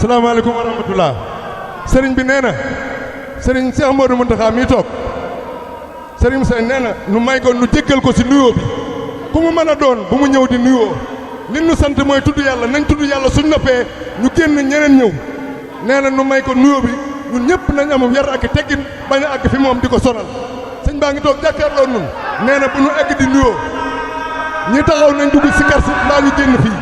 salaamaaleykum wa rahmatullah sëriñ bi nee na sëriñ Cheikh Modou Mountakha mi toog sëriñ Seye nee na nu may ko nu jéggal ko si nuyoo bi ku mu mën a doon bu mu ñëw di nuyoo li nu sant mooy tudd yàlla nañ tudd yàlla suñ noppee ñu génn ñeneen ñëw nee na nu may ko nuyoo bi ñun ñëpp nañ am yar ak teggin bañ a àgg fi moom di ko sonal sëñ baa ngi toog jàkkaarloo nun nee na bu nu egg di nuyoo ñi taxaw nañ dugg si kar si mbaa ñu génn fii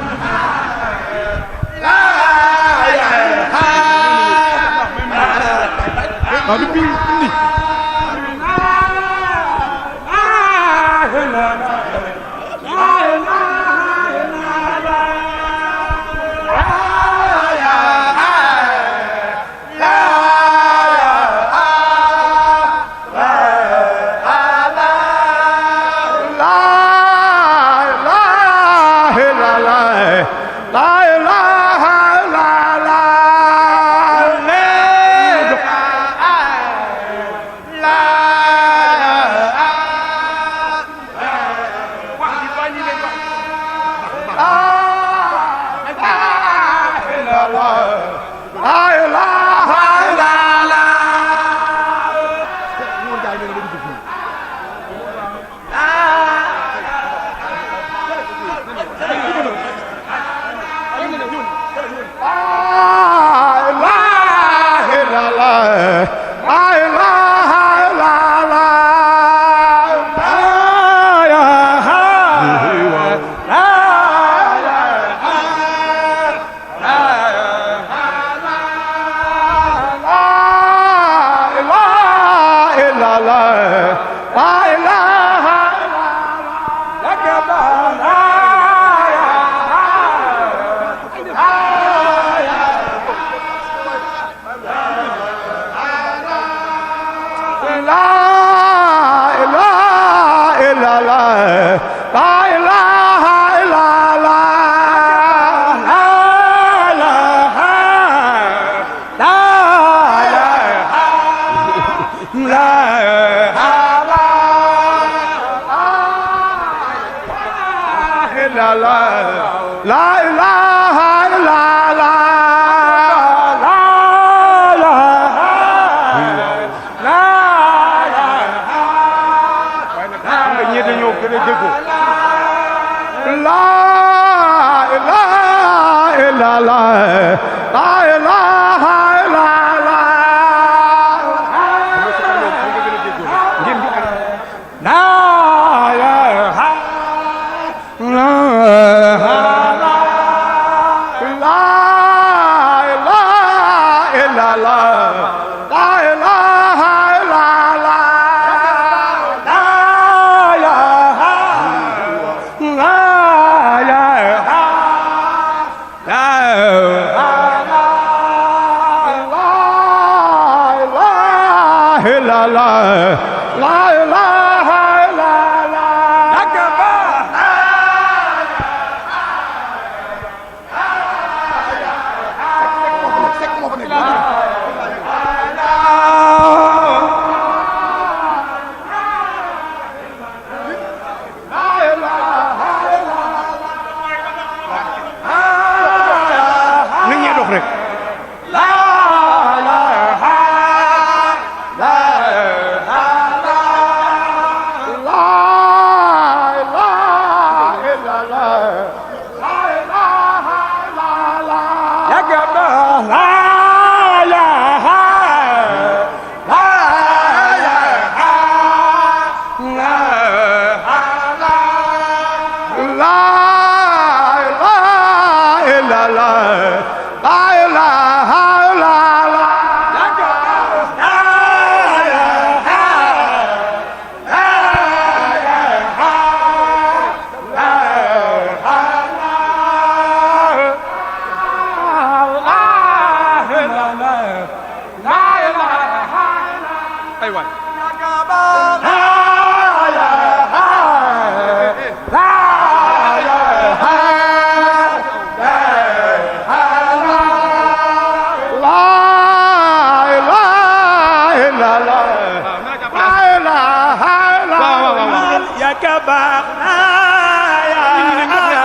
baax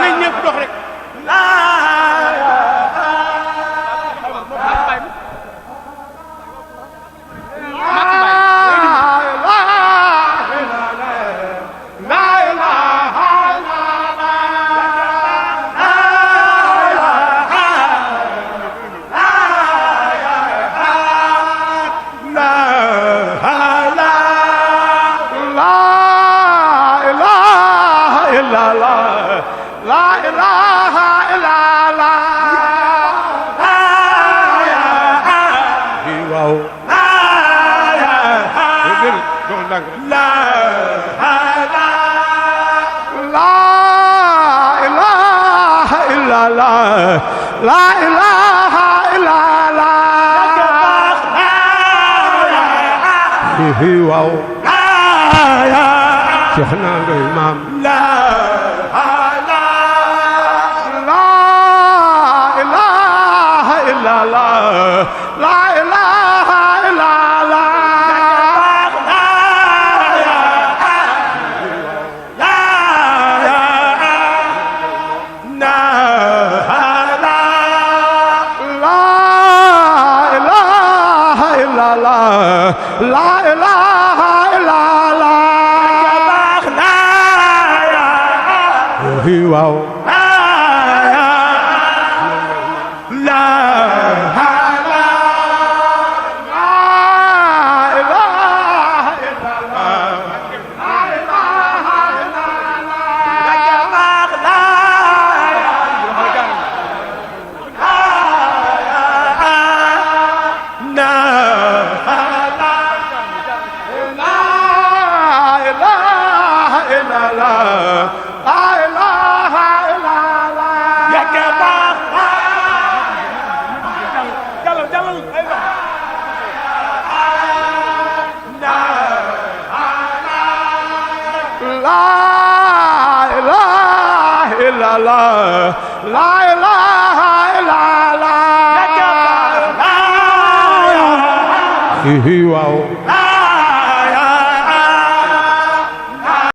nañ ñëpp dox rek La ilaha illallah waaw Cheikh na ngay maam la ilaha illallah la ilaha illallah La ilaha illallah baax na waaw la La ilaha illallah wow